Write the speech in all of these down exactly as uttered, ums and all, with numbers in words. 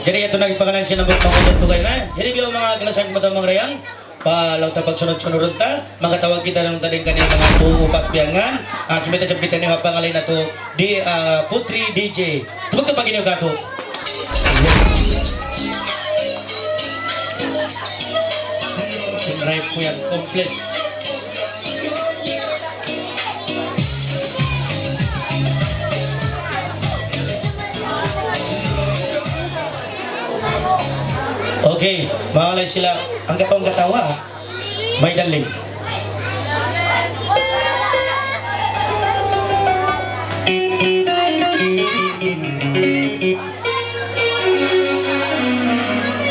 Jadi, yadtu na in pangannal sin hambuuk manga udtu kaniya. Jadi, biya' manga kalasahan ku manga dayang, pa laung ta pagsunud-sunudun ta, makatawag kita na laung ta dayn kaniya manga tū, upat piyangan. Ah, kiyabayta' isab kitaniyu ha pangalay natu', di, ah, Putri D J. Tupag-tupagi niyu kātu'. Right po yan, complete. Okay, mangalay sila. Hangkatau, hangkatau, ha? May daling.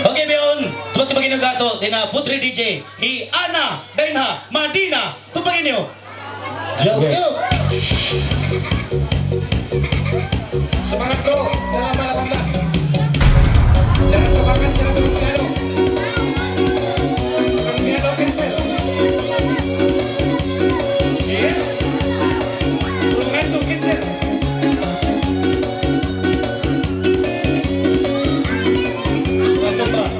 Okay, bihaun. Tupag-tupagi niyu kātu', dayn ha Putri D J, hi Ana, dayn ha Madina. Tupagi niyu. Joke. Yes. Semangat, bro. Dalam balapan belas. Jangan semangat, jangan terlalu piano. Kalau piano cancel. Yes. Turungan tu cancel. Tuan-tuan.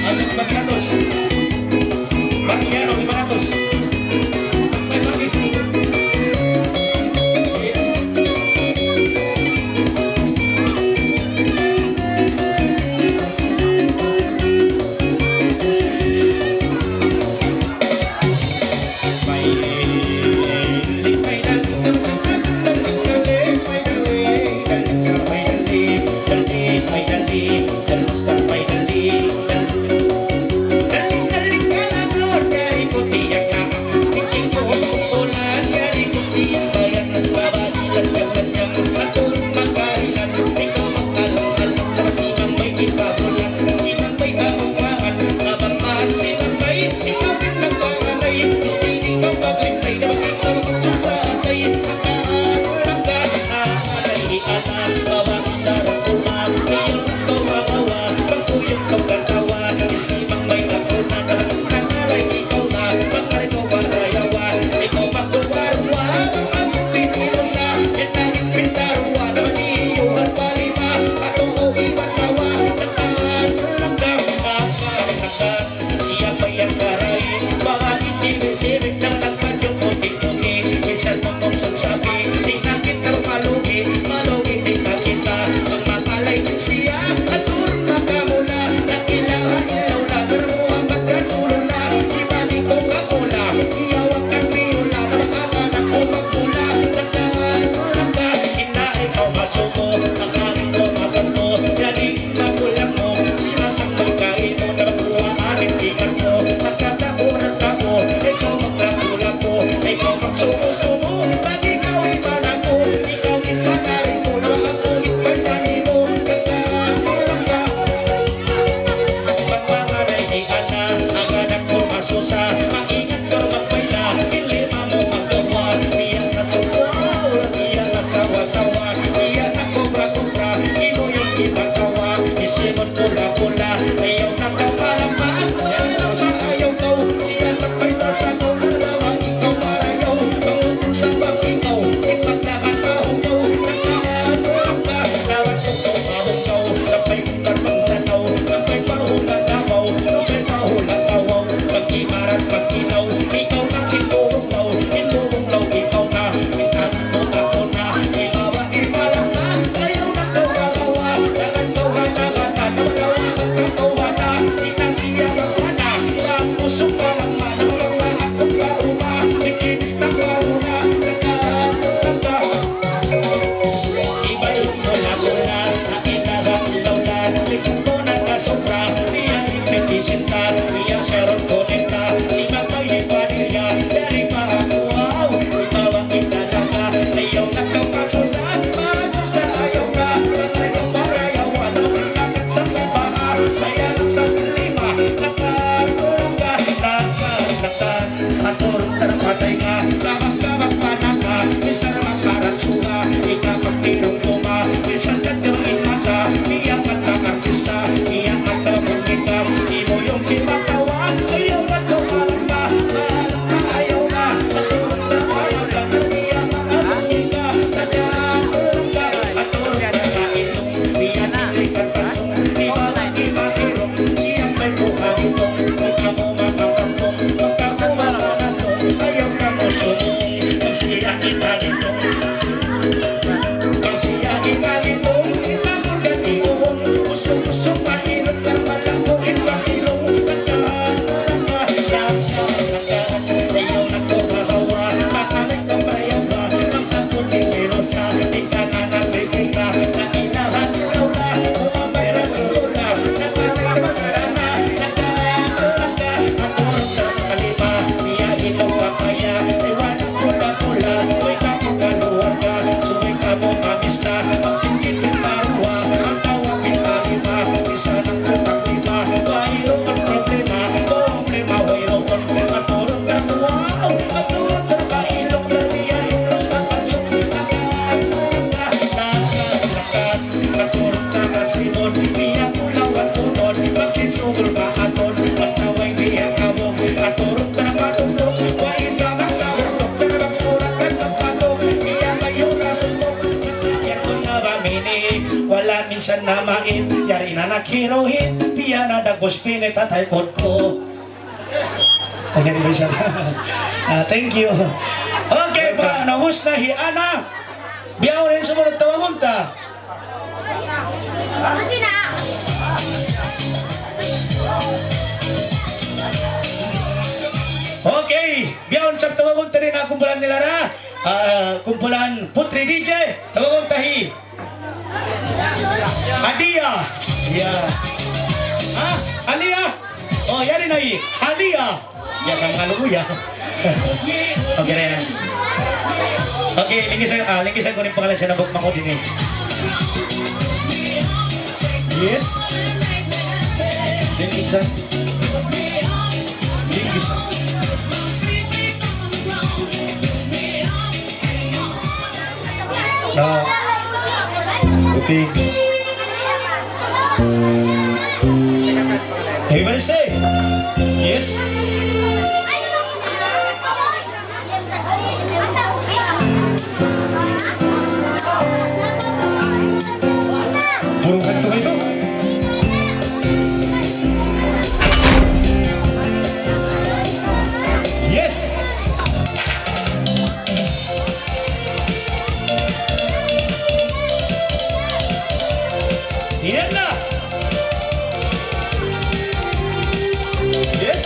Anak empat ratus. Bagi ano, lima ratus. Sampai pagi. Sa' na main, yari in anak hiruhin, biya' na dagbus pinit at haykut ku. Okay, di ba siya? Ah, thank you. Okay, pa, naubus na hi Ana. Bihaun in sumunu' tawagun ta. Okay, bihaun isab tawagun ta in kumpulan nila ra. Ah, kumpulan Putri D J, tawagun ta hi Adia. Ya. Ha? Alia? Oh, yari na hi Alia. Ya, sa' kalu ya. Okay na yan. Okay, lingkisan, ah, lingkisan ku in pangalan sin anak ku ini. Yes. Lingkisan. Lingkisan. No. Buting. Everybody say, yes. Purung kanta ba itu? Yes. Yan na. Yes.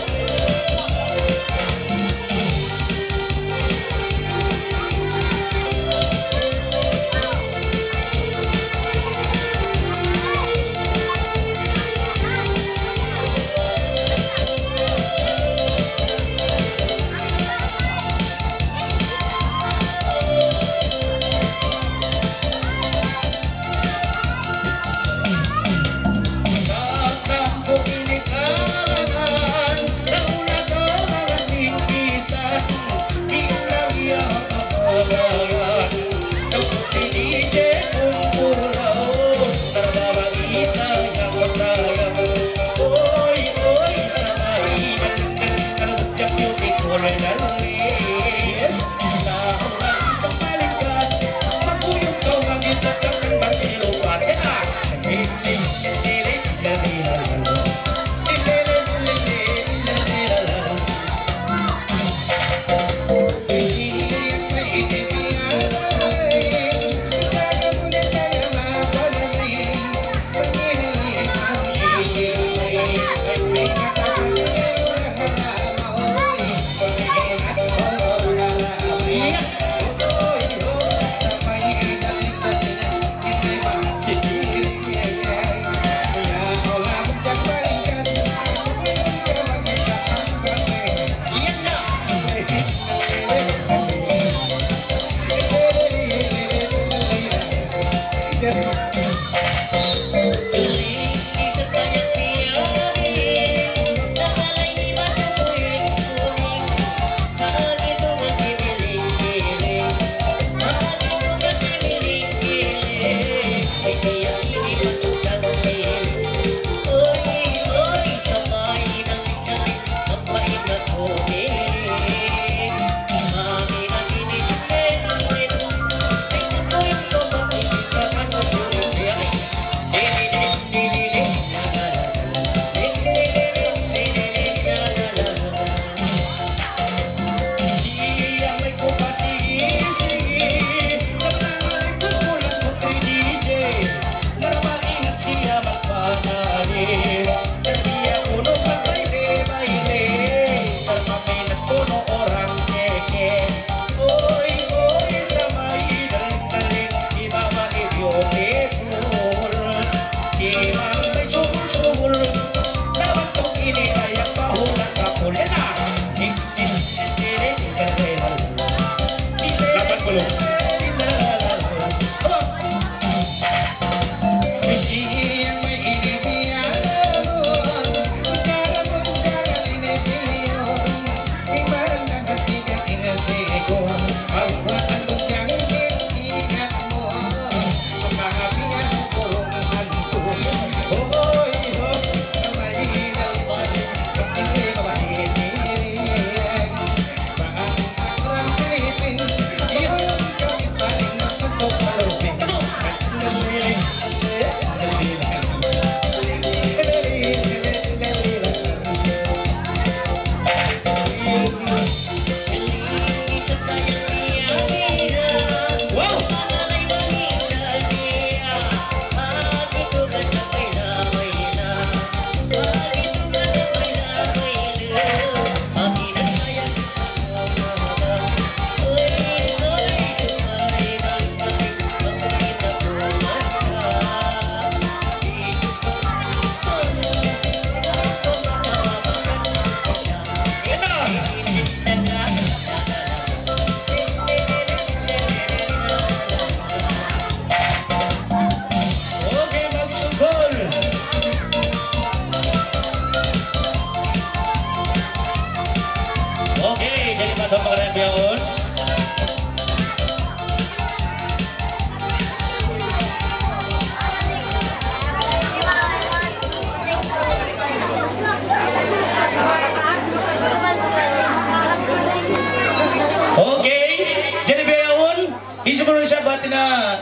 Na.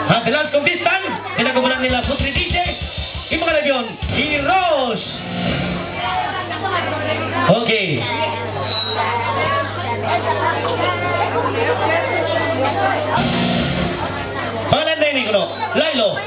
Ha, the last contestant, in kabulan nila Putri D J, in manga labiyon, hi Rose. Okay. Pangalan na ini kuno, Lailo.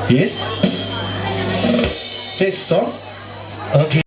Yes. Test, oh. Okay.